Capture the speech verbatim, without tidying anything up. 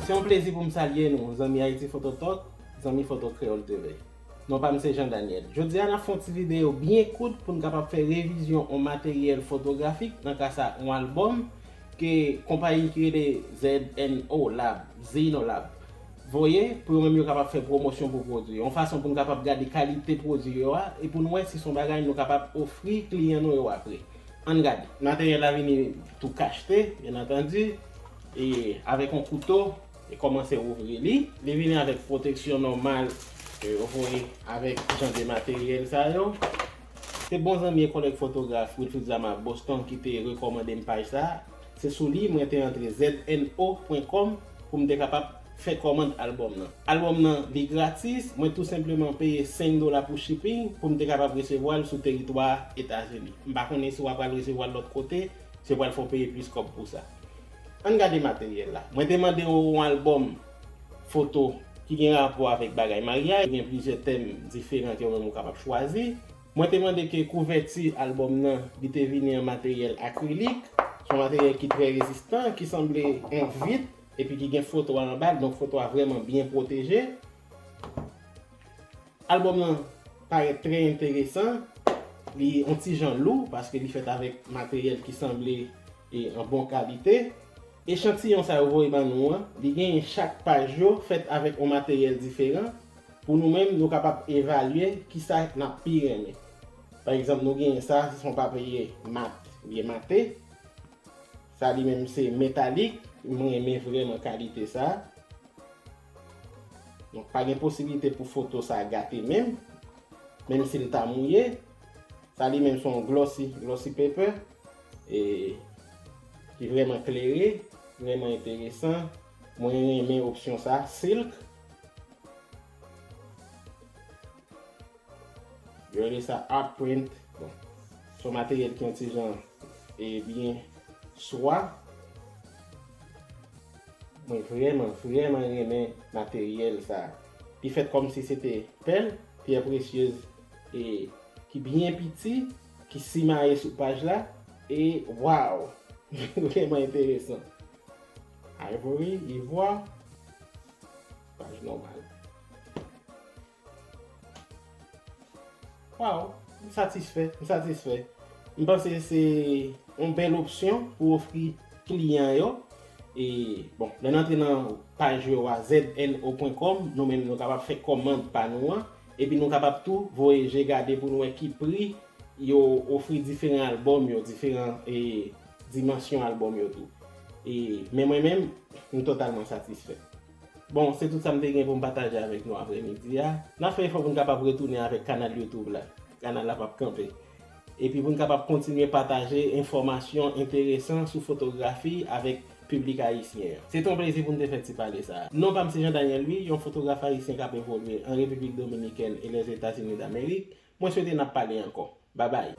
Se yon plezi pou m salye nou, zanmi Haiti Photo Talk, zanmi Foto Kreyòl T V. Non pa m se Jean Daniel. Jodi a n ap fè yon ti videyo byen kout pou n kapab fè revizyon yon materyèl fotografik, nan ka sa yon albòm, ke konpayi ki rele Z N O Lab, Zeno Lab, voye pou yo menm yo kapab fè pwomosyon pou pwodwi. Yon fason pou n kapab gade kalite pwodwi yo a e pou n wè si se yon bagay nou kapab ofri kliyan nou yo apre. Ann gade. Materyèl la vini tou kachte, byen antandi, e avèk yon kouto, e kòmanse ouvri li. Li vini avèk pwoteksyon nòmal, e, ou voye avèk jan de materyèl sa yo. Se bon zanmi e kòlèg fotograf Wilfried Zama Boston ki te rekòmande m paj sa. Se sou li mwen te antre Z N O pwen kòm pou m te kapab fè kòmand albòm nan. Albòm nan, li gratis, mwen tou senpleman peye senk dola pou shipping pou m te kapab resevwa l sou teritwa Etazini. M pa konnen si w ap pral resevwa l lòt kote, si yo pral fè w peye plis kòb pou sa. Ann gade materyèl la. Mwen te mande yon albòm foto ki gen rapò avèk bagay maryaj, gen plizyè tèm diferan ke ou menm ou kapab chwazi. Mwen te mande ke kouvèti albòm nan, li te vini an materyèl akrilik. Se yon materyèl ki trè rezistan, ki sanble yon vit, epi ki gen foto a anba l, donk foto a vrèman byen pwoteje. Albòm nan parèt trè enteresan. Li yon ti jan lou, paske li fèt avèk materyèl ki sanble e an bon kalite. Echantiyon sa yo voye ban nou an, li genyen chak paj yo fèt avèk yon materyèl diferan. Pou nou menm, nou kapab evalye kisa n ap pi renmen. Pa egzanp, nou genyen sa, se yon papye mat, oubyen mate. Sa li menm se metalik, mwen renmen vrèman kalite sa. Donk, pa gen posiblite pou foto sa gate menm, menm si l ta mouye. Sa li menm se yon glossy, glossy paper, e ki vrèman klere, vrèman enteresan. Mwen renmen opsyon sa, silk. Yo rele sa art print. Bon, se yon materyèl ki yon ti jan e byen swa. Mwen vrèman, vrèman renmen materyèl sa. Li fèt kòmsi se te pèl, pyè presyez, e ki byen piti, ki simaye sou paj la. E waw! Vrèman enteresan. Ivory, ivwa, paj nòmal. Waw, m satisfè, m satisfè. M panse se yon bèl opsyon pou ofri kliyan yo. E, bon, lè n antre nan paj yo a Z N O pwen kòm, nou menm nou kapab fè kòmand pa nou an. Epi nou kapab tou voye je gade pou nou wè ki pri yo ofri diferan albòm yo, diferan, e, dimansyon albòm yo tou. E, men mwen menm, m totalman satisfè. Bon, se tout sa m te gen pou m pataje avèk nou aprèmidi a. N ap fè efò pou n kapab retounen avèk kanal YouTube la. Kanal la p ap kanpe. Epi pou n kapab kontinye pataje enfòmasyon enteresan sou fotografi avèk piblik ayisyen an. Se te yon plezi pou n te fè ti pale sa a. Non pa m se Jean Daniel Louis, yon fotograf ayisyen k ap evolye an Repiblik Dominikèn e Lèzetazini Damerik. Mwen swete n ap pale ankò. Babay.